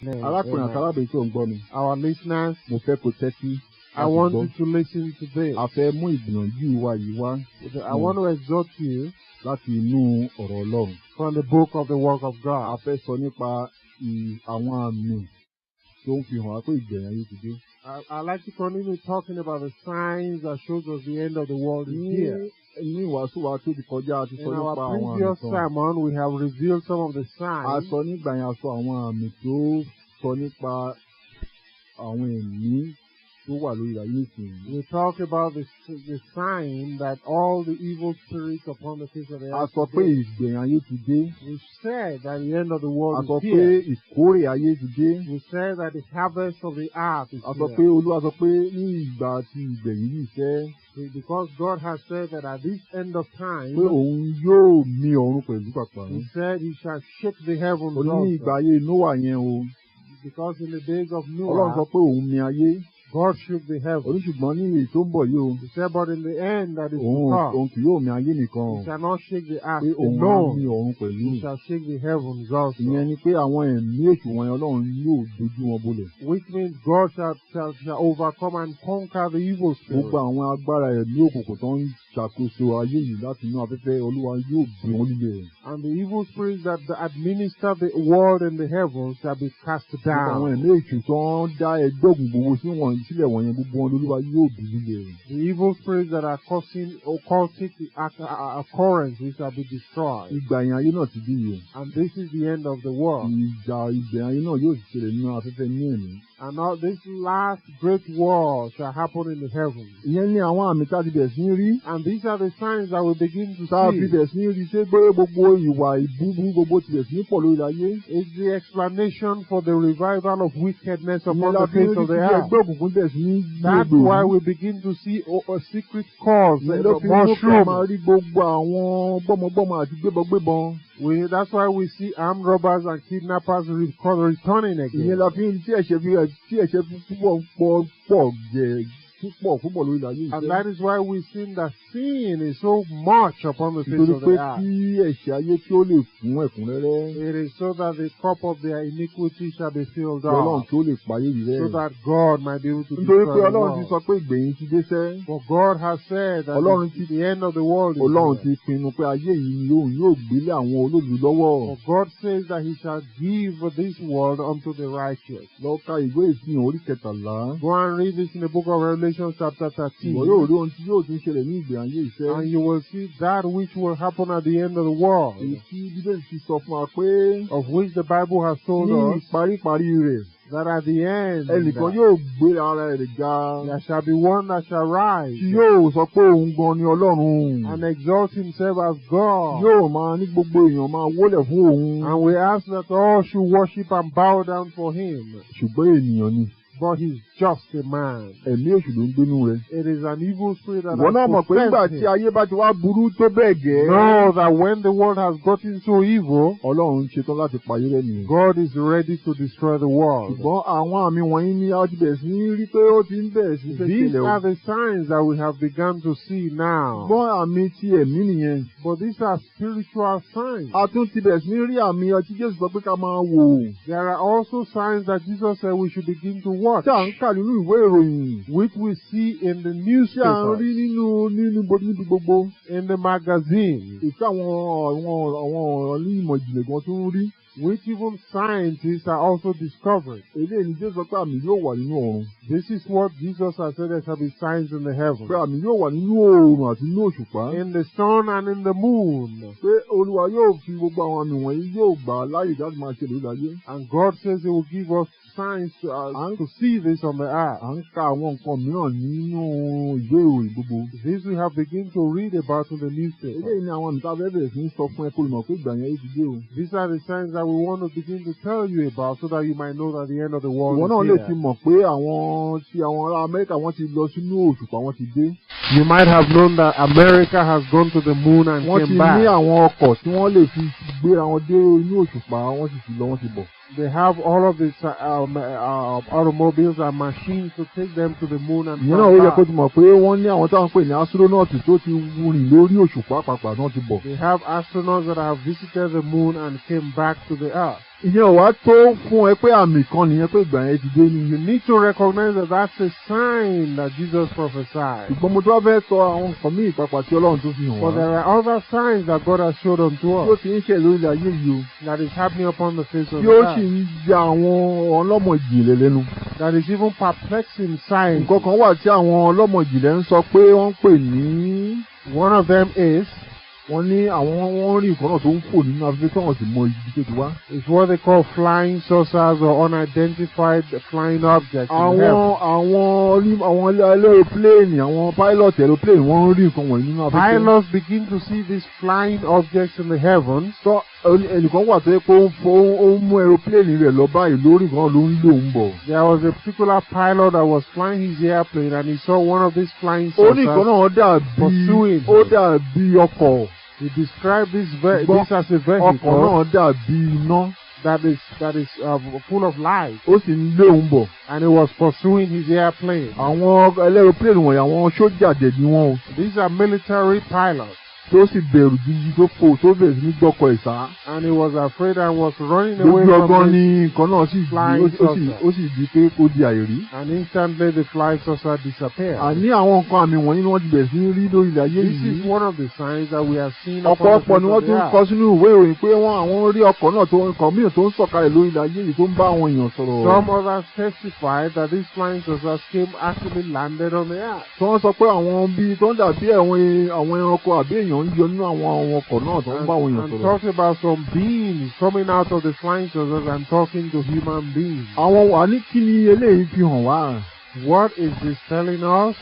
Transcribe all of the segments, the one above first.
Arákùnrin àti Amen. Arábìnrin tí ò ń gbọ́ mi, Our listeners, mo fẹ́ kó tẹ́tí I láti want gbọ́. You to listen to this. A fẹ́ mú ìgbìyànjú wa yìí wá I want to exhort you láti inú ọ̀rọ̀ Ọlọ́run. From the book of the work of A God. fẹ́ sọ nípa àwọn àmì tó ń fi hàn wá pé ìgbẹ̀yìn ayé ti dé. I like to continue talking about the signs that shows us the end of the world is Ní here. Ní ìwàásù wa tó ti kọjá, a ti In sọ our nípa àwọn àmì previous kan. sermon, we have revealed some of the A signs. sọ nígbà yẹn, a sọ àwọn àmì tó sọ nípa àwọn ẹ̀mí tó wà lórí ayé nísìnyí. We talk about the sign that all the evil spirits upon the face of the A earth sọ pé today. ìgbẹ̀yìn ayé ti dé. We said that the end of the world A is sọ pé here. ìkórè ayé ti dé. We said that the harvest of the earth is A sọ here. pé Olúwa sọ pé ní ìgbà tí ìgbẹ̀yìn yìí fẹ́ Because God has said that at this end of time, pé òun yóò mì ọ̀run pẹ̀lú pàpà. He said He shall shake the heavens Ó ní also. ìgbà ayé Nóà yẹn o. Because in the days of Ọlọ́run sọ Noah, pé òun mì ayé. God shook the heavens. Ó ní ṣùgbọ́n ní èyí tó ń bọ̀ yìí o, He said, but in the end that is to òun come, òun kì yóò mì ayé nìkan o. He shall not shake the earth Pé òun á mì alone. Ọ̀run pẹ̀lú. He shall shake the heavens also. Ìyẹn ni pé àwọn ẹ̀mí èṣù wọ̀nyẹn, Ọlọ́run yóò dojú wọn bolẹ̀. Which means God shall overcome and conquer the evil spirit. Gbogbo àwọn agbára ẹ̀mí òkùnkùn tó ń ṣàkóso ayé yìí láti inú afẹ́fẹ́, Olúwa yóò bì wọ́n lulẹ̀. And the evil spirits that administer the world and the heavens shall be cast Gbogbo àwọn down. ẹ̀mí èṣù tó ń dá ẹgbẹ́ òkùnkùn gbogbo sí wọn sílẹ̀ wọ̀nyẹn, gbogbo wọn lolúwa yóò bì lulẹ̀. The evil spirits that are causing occultic occurrences shall be destroyed. Ìgbẹ̀yìn ayé náà ti dé yìí. And this is the end of the world. Ìjà ìgbẹ̀yìn ayé náà yóò sì ṣẹlẹ̀ nínú afẹ́fẹ́ ní ẹ̀mí. And now this last great war shall happen in the heavens. Ìyẹn ní àwọn àmì tá a ti bẹ̀rẹ̀ sí ní rí. And these are the signs that we begin to Tá a fi see. bẹ̀rẹ̀ sí ní rí ṣé pé gbogbo ìwà ìbúburú gbogbo ti bẹ̀rẹ̀ sí ní pọ̀ lórí ayé. It's the explanation for the revival of wickedness Ìyẹn upon la the fi ń face rí of the tí earth. ẹgbẹ́ òkùnkùn bẹ̀rẹ̀ sí ní That's gbèrú. why we begin to see a secret cause, Ìyẹn ló fi mú kí a mushroom. Máa rí gbogbo àwọn gbọ́mọgbọ́mọ àti gbébọgbébọn. That's why we see armed robbers and kidnappers returning Ìyẹn again. la fi ń rí tí ẹ̀ṣẹ̀ fi púpọ̀ ń pọ̀ pọ̀ jẹ̀ púpọ̀ púpọ̀ lórí ayé And ìṣẹ́. that is why we see that sin is so much upon the face Nítorí of pé the earth. kí ẹ̀ṣẹ̀ ayé kí ó lè kún ẹ̀kúnrẹ́rẹ́. It is so that the cup of their iniquity shall be filled Kí Ọlọ́run up, kí ó lè payé yìí rẹ́. so that God might be able to Nítorí destroy pé the Ọlọ́run ti world. sọ pé ìgbẹ̀yìn ti dé sẹ́. For God has said that Ọlọ́run the end of the world is Ọlọ́run near. Ti pinnu pé ayé yìí ni òun yóò gbélé àwọn olódodo lọ́wọ́. For God says that He shall give this world unto the righteous. Lọ ka ìwé Ìfihàn orí 13. Go and read this in the book of Revelation chapter 13. Ìwọ yóò rí ohun tí yóò tún ṣẹlẹ̀ ní ìgbẹ̀yìn ayé ìṣẹ́. And you will see that which will happen at the end of the world, Èyí tí Bíbélì ti sọ fún wa pé of which the Bible has told ní us ìparíparí rẹ̀ that at the end ẹnìkan yóò gbé ara rẹ̀ ga there shall be one that shall rise tí yóò sọ pé òun gan ni Ọlọ́run. And exalt himself as God. Yóò máa ní gbogbo èèyàn máa wólẹ̀ fún òun. And we ask that all should worship and bow down for him. Ṣùgbọ́n ènìyàn ni. But he's just a man. Ẹ̀mí èṣù ló ń gbénú rẹ̀. It is an evil spirit that Ìwọ náà has mọ̀ pé nígbà possessed tí him. Ayé bá ti wá burú tó bẹ́ẹ̀ gẹ́. Know that when the world has gotten so evil, Ọlọ́run ṣetán láti payé rẹ́ nìyẹn. God is ready to destroy the world. Ṣùgbọ́n àwọn àmì wọ̀nyí ni a ti bẹ̀rẹ̀ sí ní rí pé ó ti ń bẹ̀rẹ̀ sí fẹ́ These ṣẹlẹ̀ o. are the signs that we have begun to see now. Ṣùgbọ́n àmì ti ẹ̀mí nìyẹn. But these are spiritual signs. A tún ti bẹ̀rẹ̀ sí ní rí àmì tí Jésù sọ pé ká máa wò. There are also signs that Jesus said we should begin to watch, Tí à ń kà nínú ìwé ìròyìn. Which we see in the Tí à ń newspapers, rí nínú níbi gbogbo. In the magazines, Èyí tí àwọn onímọ̀ ìjìnlẹ̀ gan tún ń rí. Which even scientists are also discovering. Eléyìí ni Jésù sọ pé àmì yóò wà nínú ọ̀run. This is what Jesus has said, there shall be signs in the heavens, Pé àmì yóò wà nínú oòrùn àti nínú òṣùpá. In the sun and in the moon. Pé Olúwa yóò fi gbogbo àwọn àmì wọ̀nyí yóò gbà á láàyè láti máa ṣe lórí ayé. And God says He will give us signs to see this on the earth. À ń ka àwọn nǹkan mìíràn nínú ìwé ìròyìn gbogbo. This we have begun to read about in the newspaper. Eléyìí ni àwọn àmì tá a fẹ́ bẹ̀rẹ̀ sí ní sọ fún ẹ kó lè mọ̀ pé ìgbà yẹn ti dé o. These are the signs that we want to begin to tell you about so that you might know that the end of the world Ìwọ náà is lè here. Ti mọ̀ pé àwọn tí àwọn ará Amẹ́ríkà wọ́n ti lọ sínú òṣùpá, wọ́n ti dé. You might have known that America has gone to the moon and Wọ́n ti came ní back. Àwọn ọkọ̀ tí wọ́n lè fi gbéra wọn dé inú òṣùpá, wọ́n sì ti lọ, wọ́n ti bọ̀. They have all of these automobiles and machines to take them to the moon and Ìyẹn náà ó come yẹ kó back. ti mọ̀ pé wọ́n ní àwọn táwọn ń pè ní astronaut tó ti rìn lórí òṣùpá pàápàá náà ti bọ̀. They have astronauts that have visited the moon and came back to the earth. Ìyẹn ò wá tó fún ẹ pé àmì kan nìyẹn pé ìgbà yẹn ti dé ni. You need to recognize that that's a sign that Jesus prophesied. Ṣùgbọ́n mo tún wá fẹ́ sọ àwọn nǹkan míì pàápàá tí Ọlọ́run tó fi hàn But wá. there are other signs that God has showed unto Tí ó us ti ń ṣe lórí ayé yìí o. that is happening upon the face of Tí the ó sì earth, ń ya àwọn ọlọ́mọ ìjìnlẹ̀ lẹ́nu. that is even perplexing science. Nǹkan kan wà tí àwọn ọlọ́mọ ìjìnlẹ̀ ń sọ pé wọ́n ń pè ní. One of them is Wọ́n ní àwọn wọ́n rí nǹkan náà tó ń fò nínú afẹ́fẹ́ tí wọ́n sì mọ ibi tó ti wá. is what they call flying saucers or unidentified flying objects in Àwọn heaven. àwọn àwọn aeroplane, àwọn pilot aeroplane, wọ́n ń rí nǹkan wọ̀nyí nínú afẹ́fẹ́. Pilots begin to see these flying objects in the heavens. Sọ ẹnìkan wà tó yẹ pé ó ń fo ó ń mú aeroplane rẹ̀ lọ báyìí lórí nǹkan ló ń lò ń bọ̀. There was a particular pilot that was flying his airplane and he saw one of these flying Ó ní nǹkan saucers náà dàbí pursuing ó him. dàbí ọkọ̀. He described Ṣùgbọ́n this as a ọkọ̀ vehicle náà dàbí iná. that is full of light, Ó sì ń lé òun bọ̀. and it was pursuing his airplane. Àwọn aeroplane wọ̀nyí, àwọn sójà dẹ̀ ni wọ́n o. These are military pilots, Tó sì bẹ̀rù gidi tó fò tó bẹ̀rẹ̀ sí ní gbọ́kọ̀ ẹ̀ sá. And he was afraid and was running away Lójú ọgán from ni it. nǹkan náà sì di flying ó sì saucer. ó sì di pé kó di àìrí. And instantly the flying saucer disappeared. Àní àwọn nǹkan àmì wọ̀nyí ni wọ́n ti bẹ̀rẹ̀ sí ní rí lórí ilẹ̀ ayé This yìí. is one of the signs that we are seeing upon the Ọ̀pọ̀lọpọ̀ face ni wọ́n of the tún earth. kọ sínú ìwé ìròyìn pé wọ́n àwọn rí ọkọ̀ náà tó nǹkan mìíràn tó ń sọ̀kalẹ̀ lórí ilẹ̀ ayé yìí tó ń bá àwọn èèyàn sọ̀rọ̀. Some others testified that these flying saucers came actually landed on the earth. Tí wọ́n sọ pé àwọn bíi tó ń dàbí àwọn ẹranko àbí èèyàn ń yọ nínú àwọn ọkọ̀ náà tó ń And, bá àwọn èèyàn and sọ̀rọ̀. talked about some beings coming out of the flying saucers and talking to human beings. Àwọn wà ní kí ni eléyìí fi hàn wá? What is this telling us?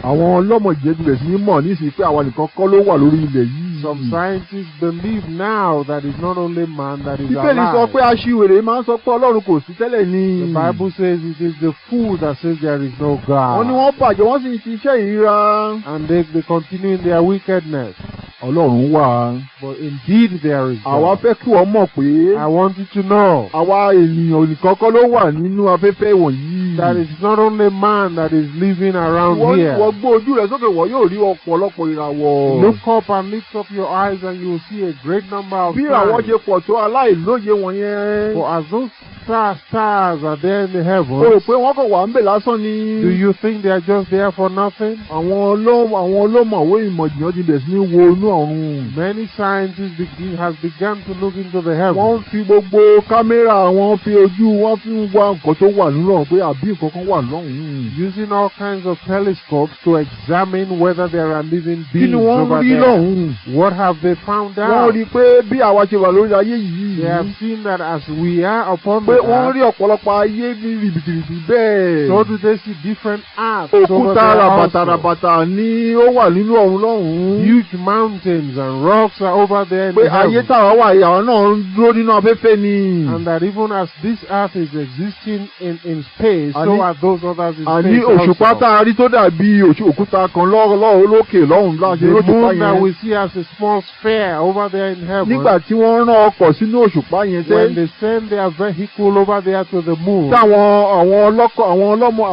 Àwọn ọlọ́mọ̀jẹ́ ti bẹ̀rẹ̀ sí ní mọ̀ nísìnyí pé àwa nìkan kọ́ ló wà lórí ilẹ̀ yìí. Some scientists believe now that it's not only man that is Bíbélì sọ alive. pé aṣiwèrè máa ń sọ pé Ọlọ́run kò sí tẹ́lẹ̀ ni. The Bible says it is the fool that says there is no Wọ́n ní God. wọ́n bàjẹ́, wọ́n sì ń ṣiṣẹ́ ìríra. And they continue in their wickedness. Ọlọ́run wà. But indeed there is Àwa God. fẹ́ kí wọ́n mọ̀ pé I want you to know àwa ènìyàn nìkan kọ́ ló wà nínú afẹ́fẹ́ wọ̀nyí. that it's not only man that is living around Wọ́n here. wọ́n gbé ojú rẹ̀ sókè, wọ́n yóò rí ọ̀pọ̀lọpọ̀ ìràwọ̀. Look up and lift up your eyes and you will see a great number of Bí ìràwọ̀ stars. ṣe pọ̀ tó, aláìlóye wọ̀nyẹn. For as those stars are there in the O rò heavens, pé wọ́n kàn wà ń bẹ̀ lásán ni. do you think they are just there for nothing? Àwọn ọlọ́mọ̀wé ìmọ̀ ìjìnlẹ̀ ti bẹ̀rẹ̀ sí ní wo inú ọ̀run. Many scientists has begun to look into the Wọ́n heavens. fi gbogbo kámẹ́rà wọn fi ojú wọn fi ń wá nǹkan tó wà nínú ọ̀run pé àbí nǹkan kan wà lọ́hùn-ún. Using all kinds of telescopes to examine whether there are living Kí ni beings wọ́n ń over rí there. lọ́hùn-ún? What have they found Wọ́n out? rí i pé bí àwa ṣe wà lórí ayé yìí. They have seen that as we are upon Pé the wọ́n earth, rí ọ̀pọ̀lọpọ̀ ayé ní rìbìtìrìbì bẹ́ẹ̀. so do they see different earths over Òkúta there ràbàtà also. ràbàtà ni ó wà nínú ọ̀run lọ́hùn-ún. Huge mountains and rocks are over there in Pé the ayé heavens. táwa wà yìí, àwọn náà ń dúró nínú afẹ́fẹ́ ni. And that even as this earth is existing in space, so are those others in Àní space òṣùpá also. tá a rí tó dàbí òkúta kan lọ́wọ́ lókè lọ́hùn láti The òṣùpá moon that yẹn. we see as a small sphere over there in heaven, Nígbà tí wọ́n rán ọkọ̀ sínú òṣùpá yẹn tẹ́. When they send their vehicle over there to the moon, Táwọn àwọn ọlọ́kọ̀ àwọn ọlọ́mọ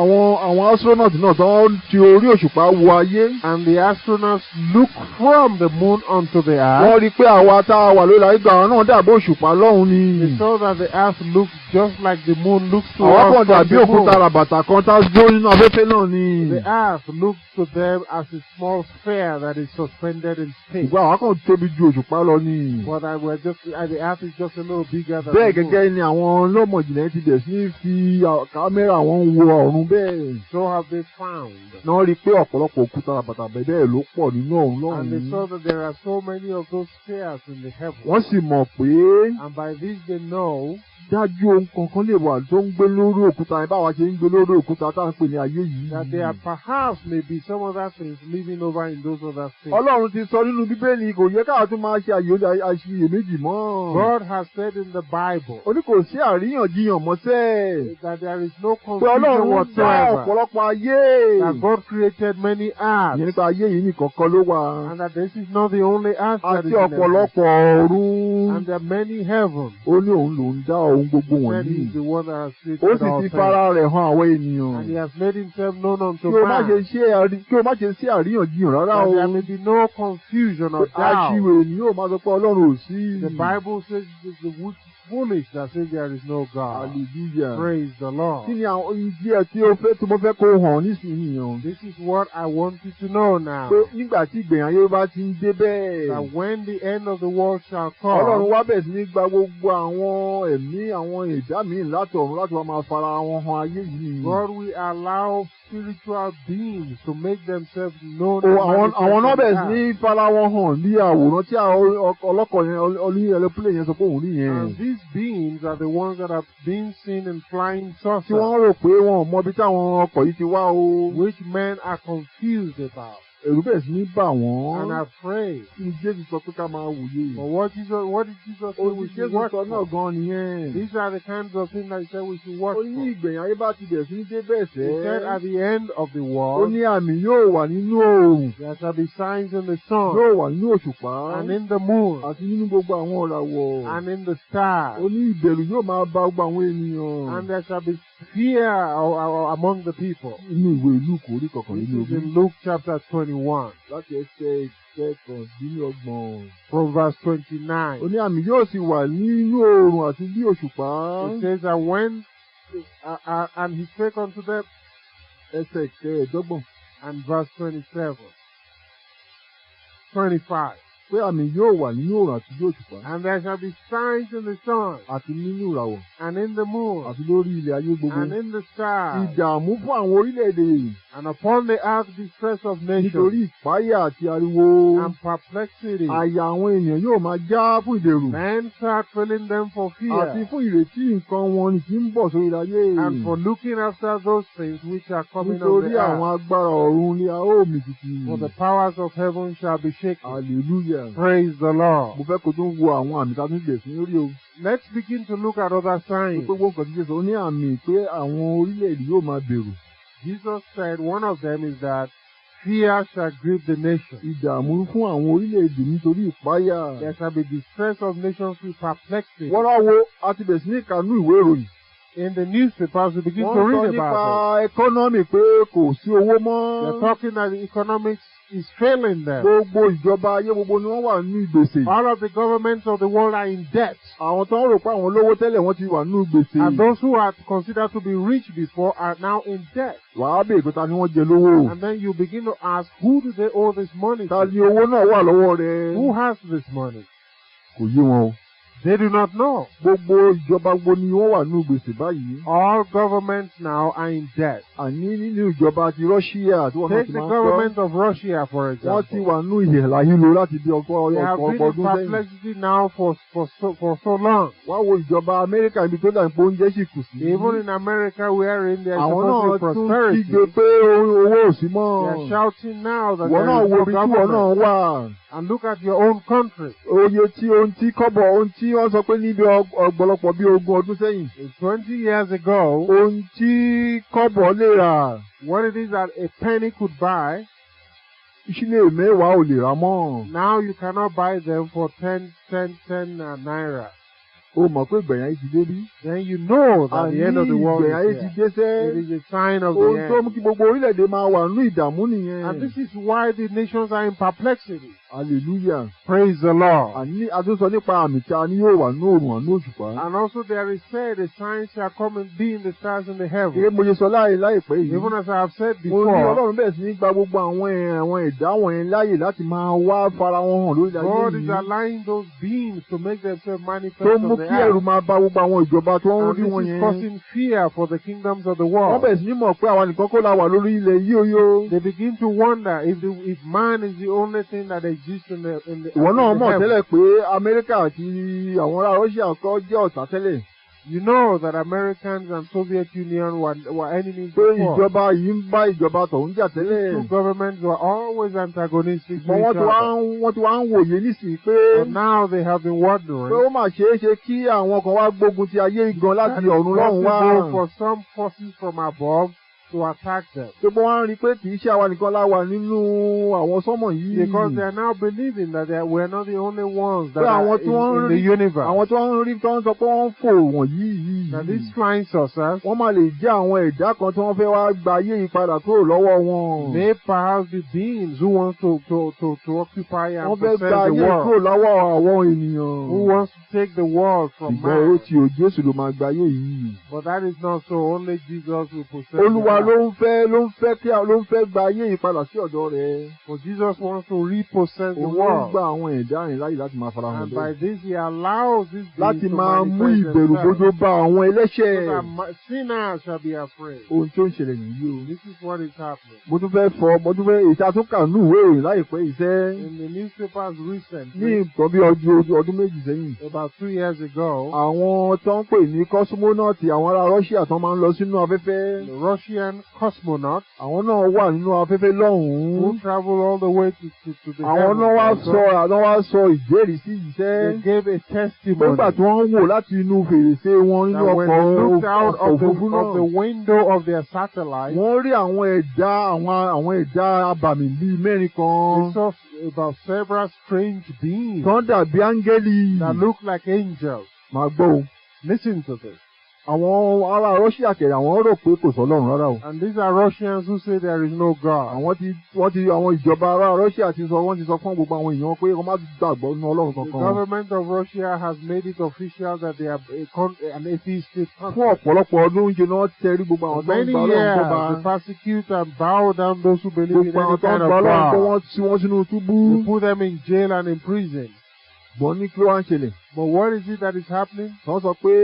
àwọn astronaut náà tó ń ti orí òṣùpá wo ayé. And the astronauts look from the moon onto the earth, Wọ́n rí i pé àwa tá a wà lórí ayé gan, àwọn náà dàbí òṣùpá lọ́hùn ni. They saw that the earth looks just like the moon looks to Àwa us kàn from dàbí the moon. òkúta ràbàtà kan tá a dúró nínú afẹ́fẹ́ náà ni. The earth looks to them as a small sphere that is suspended in space. Ṣùgbọ́n àwa kàn tóbi ju òṣùpá lọ ni. But the earth is just a little bigger than Bẹ́ẹ̀ the moon. gẹ́gẹ́ ni àwọn ọlọ́mọ ìjìnlẹ̀ ti bẹ̀rẹ̀ sí ní fi kámẹ́rà wọn wo ọ̀run bẹ́ẹ̀. So have they found. Náà rí i pé ọ̀pọ̀lọpọ̀ òkúta ràbàtà bẹ́ẹ̀ ló pọ̀ nínú ọ̀run And they lọ́hùn-ún. saw that there are so many of those spheres in the heavens. Wọ́n sì mọ̀ pé And by this they know dájú ohun kankan lè wà tó ń gbé lórí òkúta yẹn báwa ṣe ń gbé lórí òkúta tá à ń pè ní ayé yìí. That there perhaps may be some other things living over in those other things. Ọlọ́run ti sọ nínú Bíbélì, kò yẹ káwa tún máa ṣe àyè àṣiyèméjì mọ́. God has said in the Bible Ó ní kò sí àríyànjiyàn mọ́ sẹ́. That there is no Pé confusion Ọlọ́run dá whatsoever. ọ̀pọ̀lọpọ̀ ayé. That God created many Ìyẹn earths. nípa ayé yìí nìkan kọ́ ló wà. And that this is not the only earth that Àti is in existence. ọ̀pọ̀lọpọ̀ ọ̀run. And there are many heavens. Ó ní òun lòún dá ohun gbogbo He said wọ̀nyí. he is the one that has Ó created sì all ti things. fara rẹ̀ hàn àwọn ènìyàn. And he has made himself known unto Kí o má man. ṣe ṣe àrí- kí o má ṣe sí àríyànjiyàn rárá That o. there may be no confusion or doubt. Aṣiwèrè ni yóò máa sọ pé Ọlọ́run ò sí. The Bible says it is the foolish that says there is no God. Hallelujah. Praise the Lord. Kí ni àwọn ohun díẹ̀ tí o fẹ́ tí mo fẹ́ kó hàn nísìnyí yẹn? This is what I want you to know now. Pé nígbà tí ìgbẹ̀yìn ayé bá ti ń dé bẹ́ẹ̀. That when the end of the world shall Ọlọ́run come, wá bẹ̀rẹ̀ sí ní gba gbogbo àwọn ẹ̀mí àwọn ẹ̀dá míì láti ọ̀run láti wá máa fara wọn hàn ayé yìí nìyí. God will allow spiritual beings to make themselves known O and àwọn manifest àwọn náà on the bẹ̀rẹ̀ sí ní earth. fara wọn hàn bí àwòrán tí àwọn ọlọ́kọ̀ yẹn olú ẹlẹ́pìlẹ̀ yẹn sọ pé òun rí yẹn. And these beings are the ones that have been seen in flying Tí saucers, wọ́n rò pé wọn ò mọ ibi táwọn ọkọ̀ yìí ti wá o. which men are confused about Ẹ̀rù bẹ̀rẹ̀ sí ní bà wọ́n. and afraid. Kí ni Jésù sọ pé ká máa wòye? But what did Jesus say Ohun we tí should Jésù watch sọ náà for? gan nìyẹn. These are the kinds of things that he said we should watch Ó ní for. ìgbẹ̀yìn ayé bá ti bẹ̀rẹ̀ sí ní dé bẹ́ẹ̀ He said sẹ́. at the end of the Ó world, ní àmì yóò wà nínú oòrùn, there shall be signs in the sun yóò wà nínú òṣùpá, and in the moon àti nínú gbogbo àwọn ìràwọ̀. and in the stars. Ó ní ìbẹ̀rù yóò máa bà gbogbo àwọn ènìyàn. And there shall be fear among the people. Inú ìwé Lúùkù orí This 21 is in Luke chapter 21, láti ẹsẹ̀ 29. from verse 29. Ó ní àmì yóò sì wà nínú oòrùn àti ní òṣùpá. It says that when, and he spake unto them, Ẹsẹ̀ 25. and verse 27, 25. Pé àmì yóò wà nínú oòrùn àti ní òṣùpá. And there shall be signs in the sun, Àti nínú ìràwọ̀. and in the moon, Àti lórí ilẹ̀ ayé gbogbo. and in the stars, Ìdààmú fún àwọn orílẹ̀-èdè and upon the earth distress of nations, nítorí ìpáyà àti ariwo. and perplexity. Àyà àwọn ènìyàn yóò máa já fún ìbẹ̀rù. Men start feeling them for Àti fear, fún ìrètí nǹkan wọn ni kì í bọ̀ sórí ayé. and for looking after those things which are coming on Nítorí the àwọn earth. agbára ọ̀run ni a ó mì tìtì. For the powers of heaven shall be shaken. Hallelujah. Praise the Lord. Mo fẹ́ kó tún wo àwọn àmì tá a tún gbè sí lórí o. Let's begin to look at other signs. Gbogbo nǹkan tí Jésù ó ní àmì pé àwọn orílẹ̀-èdè yóò máa bẹ̀rù. Jesus said one of them is that fear shall grip the nation. Ìdààmú fún àwọn orílẹ̀-èdè nítorí ìpáyà. There shall be distress of nations with perplexity. Wọ́n wá wo a ti bẹ̀rẹ̀ sí ní kànú ìwé ìròyìn. In the newspapers, we begin to Wọ́n sọ read nípa about it. ẹkọ́nọ́mì pé kò sí owó mọ́. They're talking that the economics is failing them. Gbogbo ìjọba ayé gbogbo ni wọ́n wà nínú ìgbèsè. All of the governments of the world are in debt. Àwọn tó ń rò pé àwọn lówó tẹ́lẹ̀ wọ́n ti wà nínú gbèsè. And those who are considered to be rich before are now in debt. Wàá béèrè pé ta ni wọ́n jẹ lówó. And then you begin to ask, who do they owe this money Ta to? ni owó náà wà lọ́wọ́ rẹ̀? Who has this money? Kò yé wọn o. They do not know. Gbogbo ìjọba gbogbo ni wọ́n wà nínú gbèsè báyìí. All governments now are in debt. Àní nínú ìjọba ti Russia tí wọ́n náà Take ti the máa ń sọ. government of Russia, for Wọ́n ti example. wà nínú ìhìlàhílo láti bí ọkọ̀ They have ọ̀pọ̀ been in ọdún sẹ́yìn. perplexity now for so long. Wá wo ìjọba Amẹ́ríkà ibi tó dà pé oúnjẹ sì kù sí. Even in America, wherein there is Àwọn náà supposedly tún prosperity, kígbe pé owó ò sí mọ́. they are shouting now that Ìwọ there náà is wo no ibi tí ìwọ náà government. wà. And look at your own country. Oye tí ohun tí kọ́bọ̀ ohun tí wọ́n sọ pé níbi ọ̀pọ̀lọpọ̀ bí 20 ọdún sẹ́yìn. 20 years ago, Ohun tí kọ́bọ̀ lè rà, what it is that a penny could buy, sílè mẹ́wàá ò lè rà mọ́. now you cannot buy them for 10, 10, 10 naira. O mọ̀ pé ìgbẹ̀yìn ayé ti dé bí. Then you know that the end of the world Ìgbẹ̀yìn ayé is ti here. dé sẹ́. It is a sign of the Ohun tó mú end. kí gbogbo orílẹ̀-èdè máa wà nínú ìdààmú nìyẹn. And this is why the nations are in perplexity. Hallelujah. Praise the Lord. Àní a tún sọ nípa àmì tí a ní yóò wà nínú òòrùn àní òṣùpá. And also there is said a sign shall come and be in the stars in the heaven. Gẹ́gẹ́ bí mo ṣe sọ láìpẹ́ yìí. Even as I have said Mo ní before, Ọlọ́run bẹ̀rẹ̀ sí ní gba gbogbo àwọn ẹ̀dá wọ̀nyẹn láàyè láti máa wá fara wọn hàn lórí ayé God is yìí. allowing those beings to make themselves manifest Tó mú on the kí ẹ̀rù earth. máa bà gbogbo àwọn ìjọba tó ń And rí this wọn is yẹn. causing fear for the kingdoms of the Wọ́n world. bẹ̀rẹ̀ sí ní mọ̀ pé àwa nìkan kọ́ la wà lórí ilẹ̀ yìí o yó. They begin to wonder if man is the only thing that exists in the in the, Ìwọ náà in the mọ̀ heaven. tẹ́lẹ̀ pé Amẹ́ríkà àti àwọn ará Russia kọ́ jẹ́ ọ̀tá tẹ́lẹ̀. You know that Americans and Soviet Union were enemies Pé before. ìjọba yìí ń bá ìjọba tọ̀hún jà tẹ́lẹ̀. Two governments were always antagonistic to Ṣùgbọ́n each other. wọ́n ti wá ń wòye nísìnyí pé But now they have been pé wondering ó mà ṣeé ṣe kí àwọn kan wá gbógun ti ayé gan that láti it's ọ̀run lọ́hùn wá. possible for some forces from above to attack them. Tó bọ́ wá ń rí i pé kì í ṣe àwa nìkan la wà nínú àwọn sánmọ̀ yìí. Because they are now believing that we are not the only ones that Pé are àwọn tí wọ́n in the universe. Àwọn tí wọ́n ń rí tó ń sọ pé wọ́n ń fò wọ̀nyí yìí. That these flying saucers Wọ́n máa lè jẹ́ àwọn ẹ̀dá kan tí wọ́n fẹ́ wá gba ayé yìí padà kúrò lọ́wọ́ wọn. may perhaps be beings who want to occupy and Wọ́n fẹ́ possess gba the ayé yìí world. kúrò lọ́wọ́ àwọn ènìyàn. Who wants to take the world from Ṣùgbọ́n ó man. ti ò Jésù ló máa gba ayé yìí. But that is not so. Only Jesus will possess the Olúwa earth. ló ń fẹ́ gba ayé yìí padà sí ọ̀dọ̀ rẹ̀. For Jesus wants to repossess the Òun ló ń world. gba àwọn ẹ̀dá yẹn láyè láti máa farahàn And by bẹ́ẹ̀. this he allows these beings Láti to máa mú manifest ìbẹ̀rù themselves. bójó bá àwọn So ẹlẹ́ṣẹ̀. that sinners shall be afraid. Ohun tó ń ṣẹlẹ̀ nìyí o. This is what is happening. Mo tún fẹ́ èyí tá a tún kà nínú ìwé ìròyìn láìpẹ́ iṣẹ́ In the newspapers ní recently, nǹkan bí ọdún 2 sẹ́yìn. about 2 years ago, Àwọn tó ń pè ní cosmonaut, àwọn ará Russia tó máa ń lọ sínú afẹ́fẹ́. the Russian cosmonauts Àwọn náà wà nínú afẹ́fẹ́ who lọ́hùn-ún. travel all the way to the Àwọn heavens náà wá also, sọ àwọn wá sọ ìjẹ́rìísí iṣẹ́. they gave a testimony Nígbà tí wọ́n ń wò láti inú fèrèsé wọn nínú that when ọkọ̀ they looked out ọkọ̀ òfurufú of the náà. window of their satellite, Wọ́n rí àwọn ẹ̀dá abàmì bíi mẹ́rin kan. they saw about several strange beings Tán dàbí áńgẹ́lì. that looked like angels. Màá gbọ́ o. Listen to this. Àwọn ará Russia kẹ̀rẹ̀ àwọn rò pé kò sọ́lọ́run rárá o. And these are Russians who say there is no God. Àwọn ti wọ́n ti àwọn ìjọba ará Russia ti sọ wọ́n ti sọ fún gbogbo àwọn èèyàn pé wọ́n má gbàgbọ́ nínú Ọlọ́run The kankan. government of Russia has made it official that they are an atheistic Fún country. ọ̀pọ̀lọpọ̀ ọdún ṣe ni wọ́n tẹrí gbogbo For àwọn tó ń many gba Ọlọ́run gbọ́ bá. years, they persecute and bow down those who believe in Gbogbo àwọn any tó ń kind of gba Ọlọ́run gbọ́ God. wọ́n tí wọ́n sínú túbú. They put them in jail and in prison. Gbọ́n ní kí ló wá ń ṣẹlẹ̀? But what is it that is happening? Wọ́n sọ pé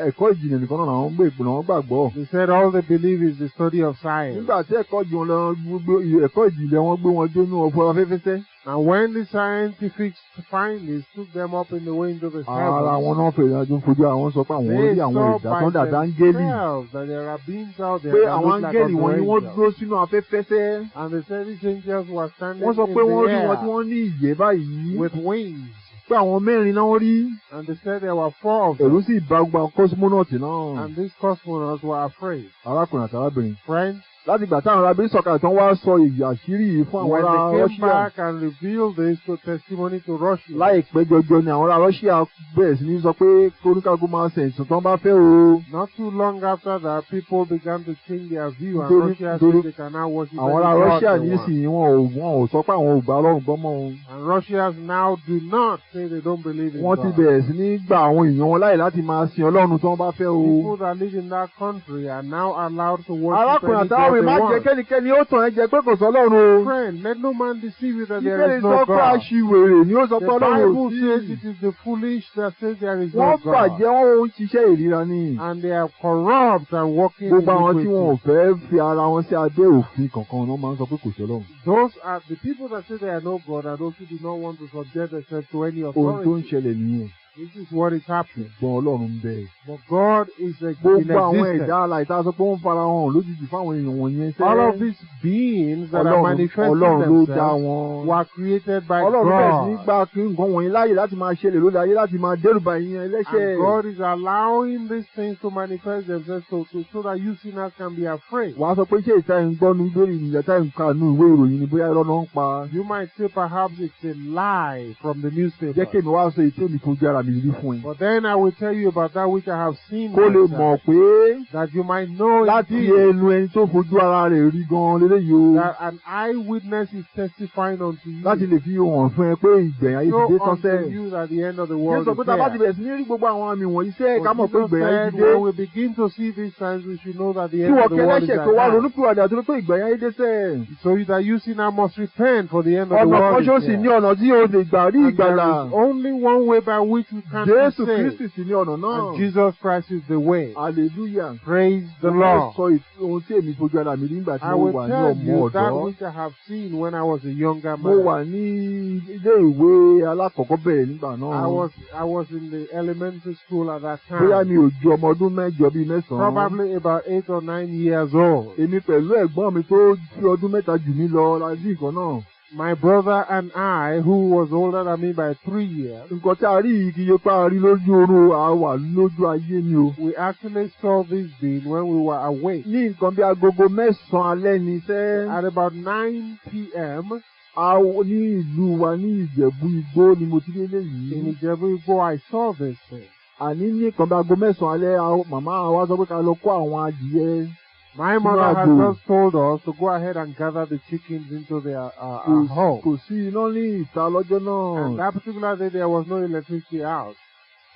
ẹ̀kọ́ ìjìnlẹ̀ nìkan náà làwọn ń gbé ìpìlẹ̀ wọn gbàgbọ́. They said all they believe is the study of science. Nígbà tí ẹ̀kọ́ ìjìnlẹ̀ wọn gbé wọn jónú ọ̀fọ̀ afẹ́fẹ́ sẹ́. And when the scientific findings took them up in the way into the Ara heavens, wọn náà fèrè àjò fojú àwọn sọ pé àwọn they rí àwọn saw ẹ̀dá tó by ń dàda áńgẹ́lì. themselves that there are beings out there Pé that àwọn look like áńgẹ́lì wọn ni wọ́n unto angels. dúró sínú afẹ́fẹ́ sẹ́. And they said these angels were standing Wọ́n sọ in pé wọ́n the rí wọn tí air wọ́n ní ìyẹ́ báyìí. with wings. Pé àwọn mẹ́rin náà rí. And they said there were four of Ẹ̀rù them. sì bà gbogbo àwọn cosmonaut náà. And these cosmonauts were afraid. Arákùnrin àti arábìnrin. Friends, Láti ìgbà táwọn arábìnrin sọ̀kalẹ̀ tán wá sọ èyí àṣírí yìí fún àwọn when ará they came Russia. back and revealed this to testimony to Russia, Láìpẹ́ jọjọ ni àwọn ará Russia bẹ̀rẹ̀ sí ní sọ pé kóníkàgó máa ṣe ìsìn tán bá fẹ́ o. not too long after that, people began to change their view, and Russia said they can now worship Àwọn any ará god Russia they want. nísìnyí wọn ò sọ pé àwọn ò gbà Ọlọ́run gbọ́ mọ́ o. And Russians now do not say they don't believe in Wọ́n ti God. bẹ̀rẹ̀ sí ní gba àwọn èèyàn wọn láyè láti máa sin Ọlọ́run tí wọ́n bá fẹ́ o. People that live in that country are now allowed to worship Arákùnrin any àtàwọn God they má jẹ́ want. kẹ́nikẹ́ni ó tàn ẹ́ jẹ pé kò sọ Ọlọ́run o. Friend, let no man deceive you that there Bíbélì is sọ no pé God. aṣiwèrè ni ó sọ The pé Ọlọ́run ò Bible sí. says it is the foolish that says there is no Wọ́n God. bàjẹ́ wọ́n ò ń ṣiṣẹ́ ìríra ni. And they are corrupt and walking in Gbogbo àwọn tí wọn ò iniquity. fẹ́ fi ara wọn sí abẹ́ òfin kankan náà máa ń sọ pé kò sí Ọlọ́run. Those are the people that say there are no God are those who do not want to subject themselves to any Ohun tó ń authority. ṣẹlẹ̀ nìyẹn. This is what is happening. Ṣùgbọ́n Ọlọ́run ń bẹ. But God is in Gbogbo àwọn existence. ẹ̀dá alààyè tá a sọ pé ó ń fara hàn lójijì fáwọn èèyàn wọ̀nyẹn sẹ́. All of these beings that are Ọlọ́run manifesting Ọlọ́run ló dá themselves wọn. were created by Ọlọ́run bẹ̀rẹ̀ sí ní God. gba kí nǹkan wọ̀nyí láàyè láti máa ṣẹlẹ̀ lórí ayé láti máa dẹ́rùba ìyẹn ẹlẹ́ṣẹ̀. And God is allowing these things to manifest themselves so that you sinners can be afraid. Wàá sọ pé ṣé ìta ẹ̀ ń gbọ́ nu lórí ìyá tá ẹ̀ ń ka nu ìwé ìròyìn ni bóyá irọ́ náà ń pa. You might say perhaps it's a lie from the newspaper. Jẹ́ kémi wá sọ èyí tí èmi fojú ara mi rí fún ẹ. But then I will tell you about that which I have seen Kó lè myself, mọ̀ pé that you might know láti indeed ẹnu ẹni tó fojú ara rẹ̀ rí gan-an léléyìí o. that an eyewitness is testifying unto you. Láti lè fi hàn fún ẹ pé ìgbẹ̀yìn ayé ti Show dé tán unto sẹ́. you that the end of the Jésù world sọ is pé tá a bá ti here. bẹ̀rẹ̀ sí ní rí gbogbo àwọn àmì wọ̀nyí sẹ́ ká But mọ̀ pé Jesus ìgbẹ̀yìn ayé said, ti dé. when we begin to see these signs, we should know that the Kí end wọ́n of the world is kẹ́lẹ́ṣẹ̀ at kó wá hand. ronúpìwàdà torí pé ìgbẹ̀yìn ayé dé sẹ́. So that you sinner must repent, for the end of the Ọ̀nà kan world ṣó is sì ní here. ọ̀nà tí o lè gbà rí And there ìgbàlà. is only one way by which we can be Jésù saved. Kristi sì ní ọ̀nà náà. And Jesus Christ is the way. Hallelujah. Praise the Mo fẹ́ Lord. sọ ohun tí èmi fojú ara mi rí nígbà tí I mo will wà ní tell ọmọ you that ọ̀dọ́. which I have seen when I was a younger Mo man. wà ní ilé ìwé alákọ̀ọ́kọ́bẹ̀rẹ̀ nígbà náà. I was in the elementary school at that Bóyá time. mi ò ju ọmọ ọdún 8 bíi 9. Probably about 8 or 9 years old. Èmi pẹ̀lú ẹ̀gbọ́n mi tó fi ọdún 3 jù mí lọ la rí nǹkan náà. My brother and I, who was older than me by 3 years, Nǹkan tí a rí yìí kì í ṣe pé a rí lójú oorun, a wà lójú ayé ni o. we actually saw this being when we were awake. Ní nǹkan bí agogo 9 alẹ́ ni sẹ́. At about 9 p.m. A ní ìlú wa ní Ìjẹ̀bú Igbó ni mo ti rí eléyìí. in Ijebu Igbo, I saw this thing. Àní ní nǹkan bí aago 9 alẹ́, màmá wa sọ pé ká lọ kó àwọn adìyẹ My sínú mother had àgbò. just told us to go ahead and gather the chickens into their Kò home. Kò sí iná ní ìta lọ́jọ́ náà. And that particular day, there was no electricity out.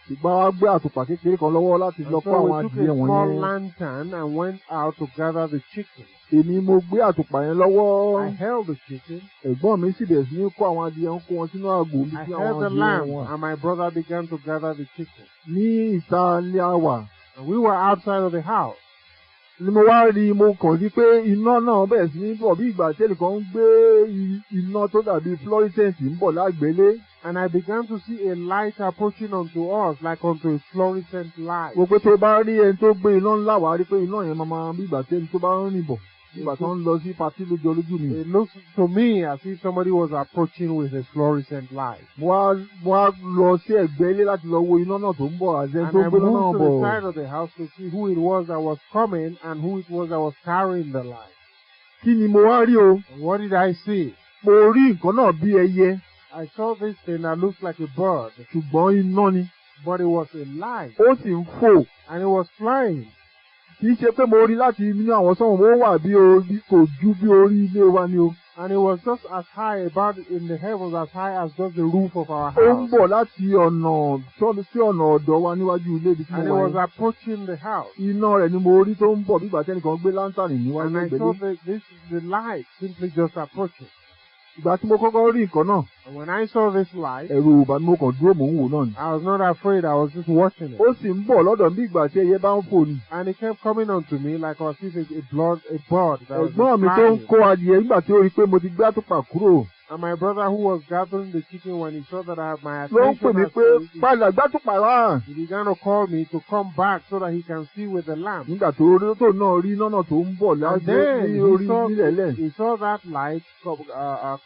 Ṣùgbọ́n wá gbé àtùpà kékeré kan lọ́wọ́ láti And lọ kó so àwọn we took adìyẹ a small wọ̀nyẹn. lantern and went out to gather the chicken. Èmi mo gbé àtùpà yẹn lọ́wọ́. I held the chicken. Ẹ̀gbọ́n mi sì bẹ̀rẹ̀ sí ní kó àwọn adìyẹ, ń kó wọn sínú àgò níbi I tí held àwọn the adìyẹ lamp, wọn. and my brother began to gather the chicken. Ní ìta ilé àwà. And we were outside of the house. Ni mo wá rí, mo kàn rí pé iná náà bẹ̀rẹ̀ sí ní bọ̀ bí ìgbà tí ẹnìkan ń gbé iná tó dàbí fluorescent ń bọ̀ lágbélé. And I began to see a light approaching unto us like unto a fluorescent light. Mo pé tó bá rí ẹni tó gbé iná ńlá, wàá rí pé iná yẹn máa máa bí ìgbà tí ẹni tó bá ń rìn bọ̀, bí ìgbà tó ń lọ sí party lójú olójú mi. It looks to me as if somebody was approaching with a fluorescent light. Mo wá lọ sí ẹ̀gbẹ́ ilé láti lọ wo iná náà tó ń bọ̀ àti ẹni And tó I gbé iná náà moved to the bọ̀. side of the house to see who it was that was coming and who it was that was carrying the light. Kí ni mo wá rí o? And what did I see? Mo rí nǹkan náà bí ẹyẹ, I saw this thing that looks like a bird, ṣùgbọ́n iná ni. but it was a light, Ó sì ń fò. and it was flying. Kì í ṣe pé mo rí láti inú àwọn sọ́run, ó wà bí orí, kò ju bí orí ilé wa ni o. And it was just as high about in the heavens, as high as just the roof of our Ó ń house. bọ̀ láti ọ̀nà sí ọ̀nà ọ̀dọ̀ wa níwájú ilé ibi tí And mo it wà was yẹn. approaching the house. Iná rẹ̀ ni mo rí tó ń bọ̀ bí ìgbà tí ẹnìkan gbé láńtànì níwájú And I ẹgbẹ́ saw lé. the light simply just approaching. Ìgbà tí mo kọ́kọ́ rí nǹkan náà, And when I saw this light, ẹ̀rù ò bà mí, mo kàn dúró, mò ń wò náà ni. I was not afraid, I was just watching it. Ó sì ń bọ̀ lọ́dọ̀ mi bí ìgbà tí ẹyẹ bá ń fò ni. And it kept coming onto me like as if a bird that was Ẹ̀gbọ́n mi tó ń flying. kó adìyẹ, nígbà tí ó rí i pé mo ti gbé àtùpà kúrò, And my brother who was gathering the chicken, when he saw that I had my ló ń pè attention, mí pé padà gbátùpà wá. he began to call me to come back so that he can see with the lamp. Nígbà tó rí, tó náà rí iná náà tó ń bọ̀ And láti then ní he orí saw, nílẹ̀lẹ̀, he saw that light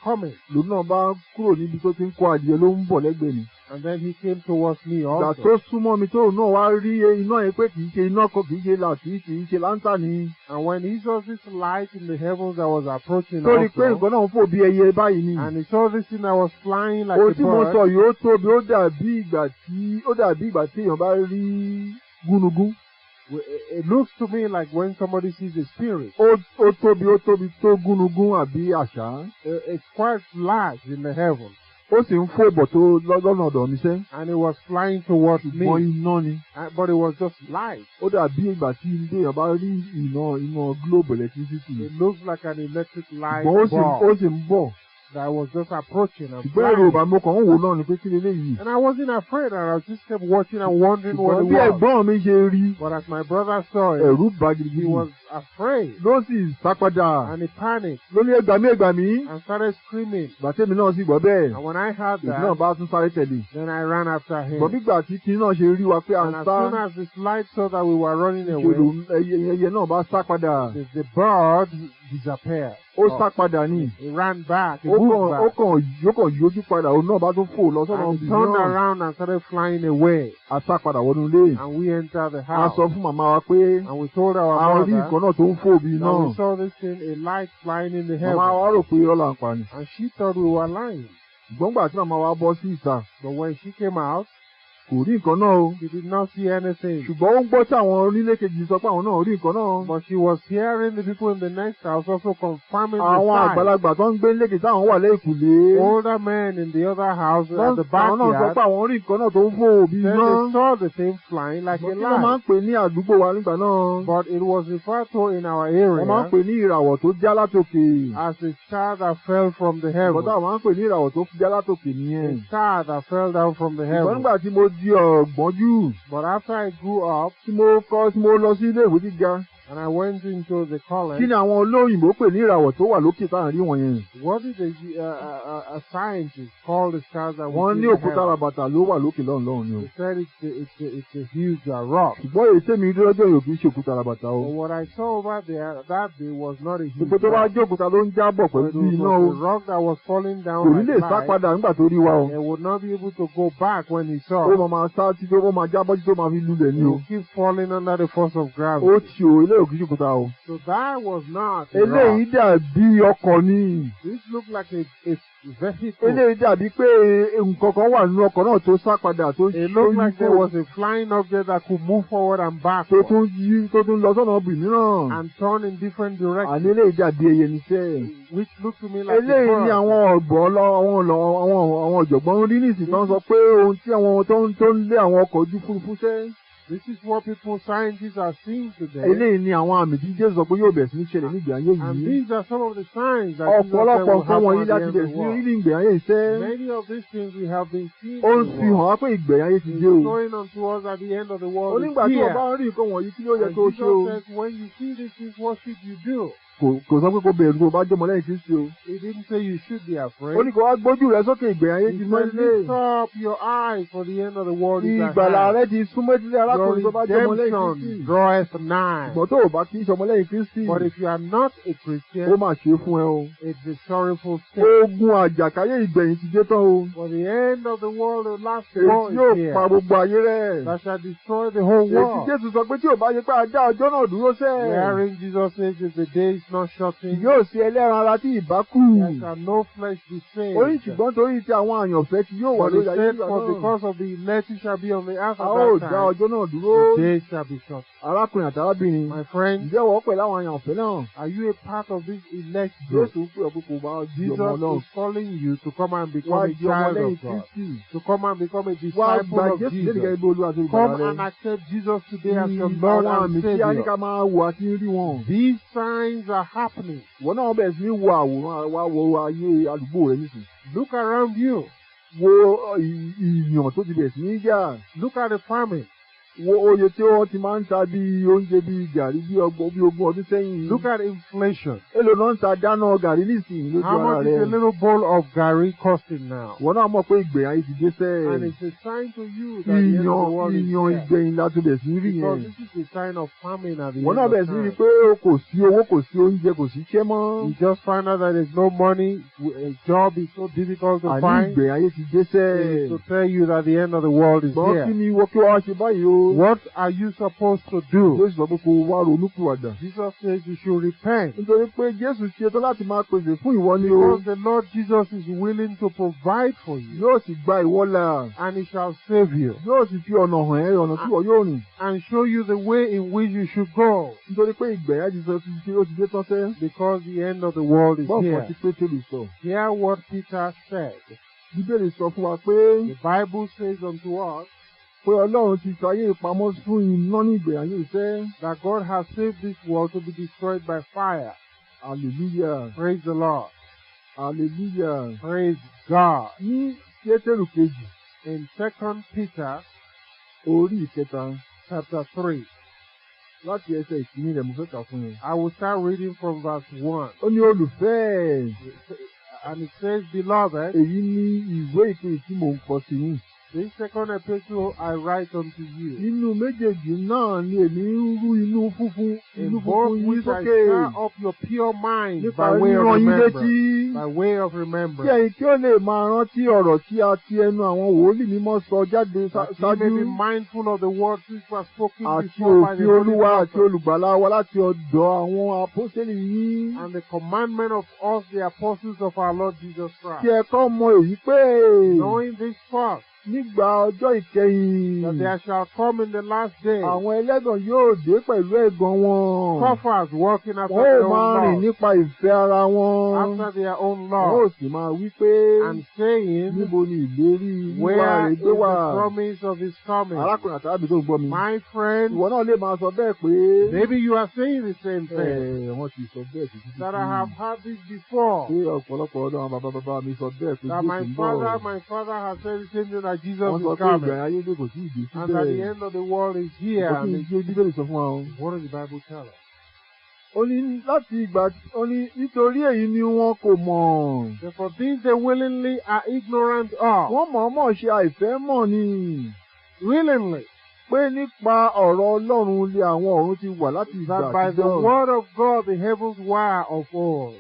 coming. lòun náà bá kúrò níbi tó ti ń kó adìyẹ, ló ń bọ̀ lẹ́gbẹ̀ẹ́ mi. And then he came towards me Ìgbà also. tó súnmọ́ mi, tóun náà wá rí iná yẹn pé kì í ṣe iná kan, kì í ṣe là kì í kì í ṣe láńtàní. And when he saw this light in the heavens that was approaching Tó rí i pé also, nǹkan náà ń fò bí ẹyẹ báyìí ni. and he saw this thing that was flying like Ohun a tí mo bird, sọ yìí, ó tóbi, ó dàbí ìgbà tí èèyàn bá rí gúnugún. it looks to me like when somebody sees a spirit. Ó tóbi tó gúnugún àbí àṣá. It's quite large in the heavens. Ó sì ń fò bọ̀ tó lọ́nà ọ̀dọ̀ mi sẹ́. And it was flying towards me. Ṣùgbọ́n iná ni. But it was just light. Ó dàbí ìgbà tí èèyàn bá rí iná globe electricity. It looks like an electric light Ṣùgbọ́n ó bulb sì ń bọ̀. that was just approaching and Ṣùgbọ́n ẹ̀rù flying. ò bà mí, mo kàn ń wò náà ni pé kí leléyìí. And I wasn't afraid, and I just kept watching and wondering what Ṣùgbọ́n it bí was. ẹ̀gbọ́n mi ṣe rí, But as my brother saw it, ẹ̀rù bà he gidigidi. was afraid, Ló sì sá padà. and he panicked Ló ní, "Ẹgbàá mi, ẹgbàá mi." and started screaming. Ìgbà tèmi náà sì gbọ́ bẹ́ẹ̀, And when I heard èmi náà that, bá tún sáré tẹ̀lé. then I ran after him. Ṣùgbọ́n bígbà tí kinní náà ṣe rí wa pé à ń And as sá, soon as this light saw that we were running ṣe away, lòun ẹyẹ náà bá sá padà. the bird disappeared. Ó sá padà ní. He ran back, he Ó moved kàn ó back, kàn ó kàn yójú padà, òun náà bá tún fò lọ sọ́nà and he ibì turned náà. around and started flying away. A sá padà wọnú ilé. And we entered the A house. sọ fún màmá wa pé And we told our a rí mother nǹkan náà tó ń fò bí that náà. we saw this thing, a light flying in the Màmá heaven. wa rò pé irọ́ là ń pa ni. And she thought we were lying. Ṣùgbọ́n gbà tí màmá wa bọ́ sí ìta, But when she came out, kò rí nǹkan náà o. she did not see anything. Ṣùgbọ́n ó ń gbọ́ tí àwọn onílé kejì sọ pé àwọn náà rí nǹkan náà. But she was hearing the people in the next house also confirming the Àwọn sight. àgbàlagbà tó ń gbé nílé kejì táwọn wà lẹ́yìnkùlé, Older men in the other house at the àwọn náà sọ backyard, pé àwọn rí nǹkan náà tó ń fò bí then iná. they saw the thing flying like a Kí ló máa ń light. pè ní àdúgbò wa nígbà náà? But it was referred to in our Wọ́n máa ń area pè ní ìràwọ̀ tó já látòkè. as a star that fell from the heaven. Nǹkan táwọn máa ń pè ní ìràwọ̀ tó já látòkè nìyẹn. A star that fell down from the Ṣùgbọ́n heaven. nígbà tí mo di ọ̀gbọ́njú, But after I grew up, tí mo kọ́, tí mo lọ sí ilé ìwé gíga, And I went into the Kí college. ni àwọn olóyìnbó pè ní ìràwọ̀ tó wà lókè tá à ń rí wọ̀nyẹn? What did a scientist call the stars that we Wọ́n see ní in òkúta heaven? ràbàtà ló wà lókè lọ́hùn lọ́hùn ni o. They said it's a huge rock. Ṣùgbọ́n èyí tèmi rí lọ́jọ́ yìí ò kì í ṣe òkúta ràbàtà o. But what I saw over there that day was not a huge Gbogbo tó bá rock. jẹ́ òkúta ló ń jábọ̀ But pẹ̀lú it was iná o. a rock that was falling down Kò ní like lè sá light. padà nígbà tó rí wa o. And would not be able to go back when he saw. Ó máa máa sá títí ó máa jábọ́ títí ó máa fi lulẹ̀ He ni o. would keep falling under the force of Ó gravity. ti o, eléyìí ò kì í ṣe òkúta o. So that was not a rock. Eléyìí dàbí ọkọ̀ ni. This looked like a vehicle. Eléyìí dàbí pé nǹkan kan wà nínú ọkọ̀ náà tó sá padà tó It tó looked yí like there kó was a flying object that could move forward and tó backward tún yí tó tún lọ sọ́nà ibìmíràn. and turn in different Àní directions, eléyìí dàbí ẹyẹ níṣẹ́. which looked to me like a Eléyìí ni bird. àwọn ọ̀gbọ́n lọ àwọn ọ̀lọ́ àwọn ọ̀jọ̀gbọ́n ń rí nísìnyí tó ń sọ pé ohun tí àwọn tó ń lé àwọn ọkọ̀ ojú òfurufú sẹ́. This is what people, scientists, are seeing today. Eléyìí ni àwọn àmì tí Jésù sọ pé yóò bẹ̀rẹ̀ sí ní ṣẹlẹ̀ ní ìgbà ayé And yìí. these are some of the signs that Jesus said Ọ̀pọ̀lọpọ̀ will nǹkan happen wọ̀nyí at the láti end bẹ̀rẹ̀ of sí the ní rí world. ní ìgbà ayé iṣẹ́. Many of these things we have been seeing Ó ń in the fi hàn world. wá pé ìgbẹ̀yìn ayé ti It's dé o. showing unto us at the end of the world is Onígbà tí wọ́n here. bá ń rí nǹkan wọ̀nyí, kí ló yẹ And kó o ṣe o? Jesus says, when you see these things, what should you do? Kò sọ pé kó bẹ̀rù tó o bá jọmọ lẹ́yìn Kristi o. He didn't say you should be afraid. Ó ní kó wá gbójú rẹ sókè, ìgbẹ̀yìn ayé He ti mọ́ said, ilé. lift up your eyes, for the end of the world is at Ìgbàlà hand. rẹ ti súnmọ́ etílé, Your arákùnrin, tó bá jọmọ lẹ́yìn redemption Kristi. draweth nigh. Ṣùgbọ́n tó o bá kì í ṣọmọ lẹ́yìn Kristi, But if you are not a ó Christian, mà ṣe fún ẹ o. it's a sorrowful state. Ogun àjàkáyé ìgbẹ̀yìn ti dé tán o. For the end of the world, the last Èyí war tí yóò is here pa gbogbo ayé rẹ̀. that shall destroy the whole Èyí tí world. Jésù sọ pé tí ò bá yẹ pé a dá ọjọ́ náà dúró sẹ́. Wherein Jesus says, if the day is not shortened, Yóò sí ẹlẹ́ran ara tí ìbá kù. there shall no flesh be saved. Ó ní ṣùgbọ́n torí ti àwọn àyànfẹ́ tí yóò wà But he lórí ayé said, nígbà for náà. because of the elect who shall be on the earth A at ó that dá time, ọjọ́ náà dúró. the day shall be shortened. Arákùnrin àti arábìnrin, My friend, ǹjẹ́ wọ́n pẹ̀lú àwọn àyànfẹ́ náà? are you a part of this elect group? Jésù ń pè ọ́ pé kó wá di ọmọ Jesus Ọlọ́run. is calling you to come and Wá become a di ọmọ child lẹ́yìn of God, Kristi. to come and become a Wá disciple gba of Jésù lẹ́nu Jesus. gẹ́gẹ́ bí Olúwa àti Come Olùgbàlà rẹ. and accept Jesus today as your Lord Àwọn and àmì tí a ní Savior. ká máa wò àti rí wọn. These signs are happening. Ìwọ náà bẹ̀rẹ̀ sí ní wo àwòrán wa, wo ayé àdúgbò rẹ nísìn. Look around you. Wo ìyàn tó ti bẹ̀rẹ̀ sí ní jà. Look at the famine. Wo oye tí wọ́n ti máa ń ta bí oúnjẹ bí gàrí bí ọgbọ̀n bí 20 ọdún sẹ́yìn. Look at inflation. Èló náà ń ta dáná gàrí nísìnyí lójú How ara much rẹ? is a little bowl of gari costing now? Ìwọ náà mọ̀ pé ìgbẹ̀yìn ayé ti dé sẹ́ẹ̀. And it's a sign to you that the end of the Ìyàn world is ìyàn here. ìgbẹ̀yìn la ti bẹ̀rẹ̀ sí ní rí Because yẹn. this is a sign of famine at the Ìwọ end náà of bẹ̀rẹ̀ sí ní rí time. pé kò sí owó, kò sí oúnjẹ, kò sí iṣẹ́ mọ́. You just find out that there's no money, a job is so difficult to Àní find. ìgbẹ̀yìn ayé ti dé It sẹ́ẹ̀. is to tell you that the end of the world is Ṣùgbọ́n kí here. ni ìwọ kí wàá ṣe báyìí o? What are you supposed to do? Jésù sọ pé kó o wá ronúpìwàdà. Jesus says you should repent. Nítorí pé Jésù ṣetán láti máa pèsè fún ìwọ ni o. Because the Lord Jesus is willing to provide for you, Yóò sì gba ìwọ là. and he shall save you, Yóò sì fi ọ̀nà hàn ẹ́, ọ̀nà tí ìwọ yóò rìn. and show you the way in which you should go. Nítorí pé ìgbẹ̀yìn ayé ti sọ ti ṣe ó ti dé tán sẹ́. Because the end of the world is Gbọ́ nǹkan here. tí Pétérù sọ. Hear what Peter said. Bíbélì sọ fún wa pé The Bible says unto us pé Ọlọ́run ti fi ayé ìpamọ́ fún iná ní ìgbẹ̀yìn ayé iṣẹ́. That God has saved this world to be destroyed by fire. Hallelujah. Praise the Lord. Hallelujah. Praise God. Ní Pétérù kejì, In Second Peter orí ìkẹta, chapter 3, láti ẹsẹ̀ ìkíní rẹ̀ mo fẹ́ kà fún yẹn. I will start reading from verse 1. Ó ní, olùfẹ́, And it says, "Beloved, èyí ni ìwé ìkejì tí mò ń kọ sí yín. This second epistle I write unto you, Nínú méjèèjì náà ni èmi ń rú inú funfun in inú both funfun yín which I sókè stir up your pure mind nípa by way of ríran yín remembrance." létí. By way of Kí remembrance. ẹ̀yin kí ó lè máa rántí ọ̀rọ̀ tí a ti ẹnu àwọn wòlíì mímọ́ sọ jáde That ye may ṣáájú be mindful of the words which were spoken àti before by the òfin holy Olúwa àti prophets, olùgbàlà wa láti ọ̀dọ̀ àwọn àpọ́sítélì yín. And the commandment of us, the apostles of our Lord Jesus Christ. Kí ẹ kọ́ mọ èyí pé Knowing this first, nígbà ọjọ́ ìkẹyìn that there shall come in the last days àwọn ẹlẹ́gàn yóò dé pẹ̀lú ẹ̀gàn wọn. scoffers walking after Wọ́n their ó máa own rìn lust, nípa ìfẹ́ ara wọn. After their own Wọ́n ó lust, sì máa wí pé, and saying, níbo ni ìlérí wíwá "Where rẹ̀ is gbé wà? the promise of his coming?" Arákùnrin àti arábìnrin tó ń gbọ́ mi. My friend, Ìwọ náà lè máa sọ bẹ́ẹ̀ pé maybe you are saying the same thing, ẹ̀, wọ́n ti sọ bẹ́ẹ̀ títí that I have heard this before, pé ọ̀pọ̀lọpọ̀ ọdún àwọn bàbá bàbá mi sọ bẹ́ẹ̀ pé that my Jésù ń bọ̀. father, my father has said the same thing, that Jesus Wọ́n sọ is pé ìgbà coming, ayé dé kò sí ìdí and that the síbẹ̀. end of the world is here. Kò sí And ìdí Bíbélì sọ fún wa o. what does the Bible tell us? Ó ní láti ìgbà ó ní nítorí èyí ni wọn kò mọ̀. Therefore, these they willingly are ignorant of. Wọ́n mọ̀ọ́mọ̀ ṣe àìfẹ́ mọ̀ ni. Willingly. Pé nípa ọ̀rọ̀ Ọlọ́run lé àwọn ọ̀run ti wà láti ìgbà That by the àtijọ́. Word of God the heavens were of old.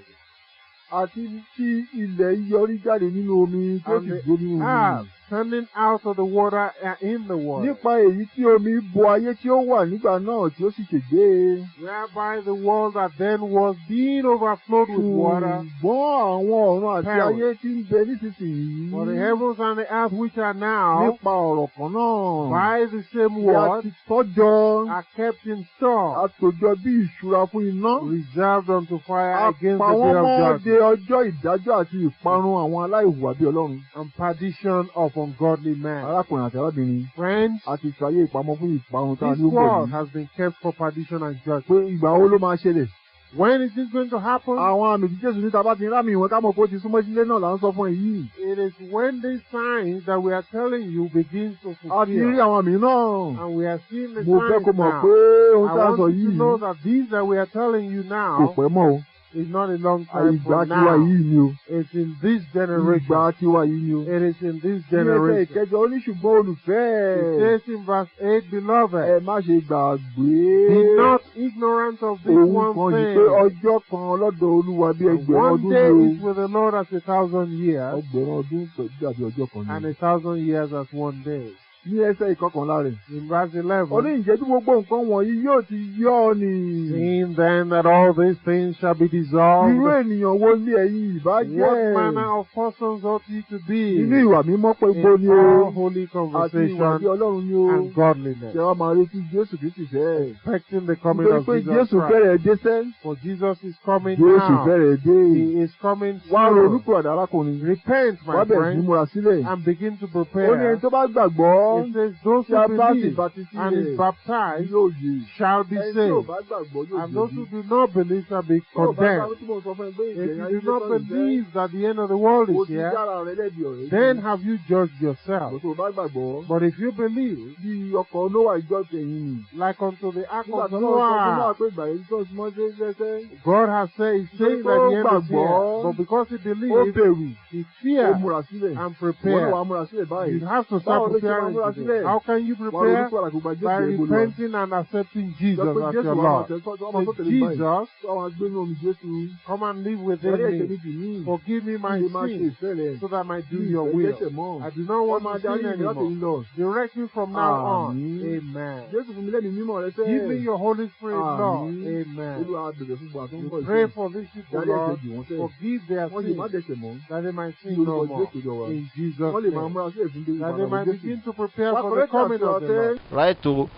Àti tí ilẹ̀ yọrí jáde nínú omi tí ó And sì the dúró nínú omi. Earth standing out of the water and in the water. Nípa èyí tí omi bo ayé tí ó wà nígbà náà tí ó sì ṣègbé. Whereby the world that then was, being overflowed with water, Ṣùgbọ́n àwọn ọ̀run àti perished. Ayé tí ń bẹ nísinsìnyí. For the heavens and the earth which are now, Nípa ọ̀rọ̀ kan náà. By the same Bí a word, ti tọ́jọ́. Are kept in store, A tòjọ bí ìṣúra fún iná. Reserved unto fire A against pa the wọ́n day of mọ́ de judgment ọjọ́ ìdájọ́ àti ìparun àwọn aláìhùwà bí Ọlọ́run. And perdition of ungodly men. Arákùnrin àti arábìnrin. Friends, A ti fi ayé ìpamọ́ fún ìparun tá a this ní ó bọ̀ world yìí. Has been kept for perdition and Pé judgment. ìgbà wo ló máa ṣẹlẹ̀? When is this going to happen? Àwọn àmì tí Jésù ní ta bá ti rámì ìwọ̀n ká mọ̀ pé ó ti súnmọ́ sílé náà là ń sọ fún ẹ yìí. It is when these signs that we are telling you begins to A ti rí fulfill. Àwọn àmì náà. And we are seeing the Mo fẹ́ signs kó mọ̀ now. Pé ohun I tá a sọ want you yìí to know that these that we are telling you kò now pẹ́ mọ́ o. is not a long time Ìgbà from tiwa now. Yìí ni o. It's in this generation. Ìgbà tiwa yìí ni o. It is in this Ní ẹsẹ̀ generation. ìkẹjọ ó ní ṣùgbọ́n olùfẹ́. It says in verse 8, "Beloved, Ẹ má ṣe gbàgbé. Be not ignorant of this Òun one kan yìí thing. Pé ọjọ́ kan lọ́dọ̀ Olúwa bí ẹgbẹ̀rún One ọdún day ni o. is with the Lord as 1,000 years, Ẹgbẹ̀rún ọdún pẹ̀lú dàbí ọjọ́ kan and ni. 1,000 years as one day." Ní ẹsẹ̀ ìkọkànlá rẹ̀. In verse Ó 11, ní ǹjẹ́ bí gbogbo nǹkan wọ̀nyí yóò ti yọ ọ nì. "Seeing then that all these things shall be dissolved, Irú ènìyàn wo ni ẹ̀yin ìbá jẹ́? What manner of persons ought ye to be Nínú ìwà mímọ́ pé in gbó ni o. All holy Àti ìwà conversation bí Ọlọ́run ni o. and godliness," Ṣé wàá máa retí Jésù Kristi fẹ́? Expecting the coming Nítorí of pé Jesus Jésù Christ. fẹ́rẹ̀ dé sẹ́. For Jesus is coming Jésù now. fẹ́rẹ̀ dé. He is coming Wá soon. ronúpìwàdà arákùnrin. Repent, my Wá bẹ̀rẹ̀ sí friend, múra sílẹ̀. And begin to Ó ní ẹni prepare. tó bá gbàgbọ́. It says, "Those Tí a who bá sì believe baptisi and is rẹ̀ baptized yóò yè. Shall be Ẹni tí ò saved. Bá gbàgbọ́ yóò And those jẹ̀bi. Who do not believe shall be Tó o bá condemned." gbàgbọ́ tí mo sọ fún ẹ pé If ìgbẹ̀yìn you ayé do not tán ìfẹ́. Believe that the end of the world O is ti here, dára rẹ lẹ́bi ọ̀rẹ́. Then have you judged yourself. Tó o bá gbàgbọ́. But if you believe, Bí ọkọ̀ Nóà ìjọ tẹ̀yìn nì. Like unto the ark Nígbà of tí Ọlọ́run sọ fún Nóà Noah, pé ìgbà yìí tó súnmọ́ sí sẹ́sẹ́. God has said, He's saying that the end is here. But because he Ó believed, bẹ̀rù. He Ó feared múra sílẹ̀. and Ìwọ náà prepared. Wàá múra sílẹ̀ báyìí. You have to start Báwo ló ṣe máa preparing múra today. sílẹ̀? How can you Wàá prepare? Ronúpìwàdà kó gba Jésù By rẹ gbólúwa. Repenting and accepting Jesus Sọ pé as Jésù your wàá máa Lord. tẹ̀ sọ́ wàá máa Say, tẹ̀lé mi báyìí. "Jesus, Sọ wàá gbé inú omi Jésù. Come and live within Dárí ẹ̀ṣẹ̀ me. Mi jì mí. Forgive me my Kí n lè máa ṣe sins ìfẹ́ rẹ. So that I might do Mi ò your fẹ́ will. dẹ́ṣẹ̀ mọ́. I do not want Wọ́n máa to darí sin mi láti anymore. òní lọ. Direct me from now on." Àmín. Amen. Jésù fún mi lẹ́mìí mímọ́ rẹ sẹ́. Give me your Holy Spirit, Lord. Àmín. Amen. Olúwa bèbè fún gbogbo àwọn tó ń We bọ̀ pray ìṣe. for these people, Dárí ẹ̀ṣẹ̀ Lord. jì wọ́n sẹ́. Forgive their Wọ́n lè má sins, dẹ́ṣẹ̀ mọ́. That they might Ní sin no orúkọ more. Jésù Olúwa wa. In Jesus' Wọ́n lè máa name. Múra sílẹ̀ fún David That they ìpadàbọ̀ might Jésù. Begin to prepare Wá for the kọ lẹ́tà coming sí wa of the sẹ́. Lord. Write to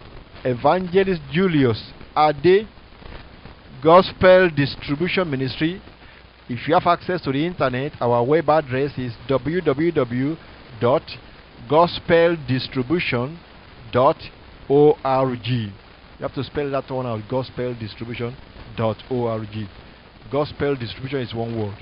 Evangelist Julius Ade, Gospel Distribution Ministry. If you have access to the internet, our web address is www.gospeldistribution.org. You have to spell that one out, gospeldistribution.org. Gospel distribution is one word.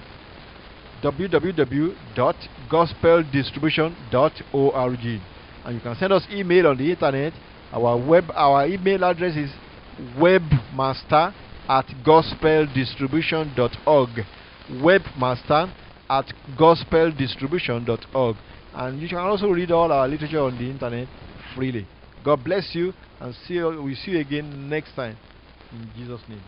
Www.gospeldistribution.org. And you can send us email on the internet. Our email address is webmaster@gospeldistribution.org. Webmaster@gospeldistribution.org. And you can also read all our literature on the internet freely. God bless you, and we see you again next time. In Jesus' name.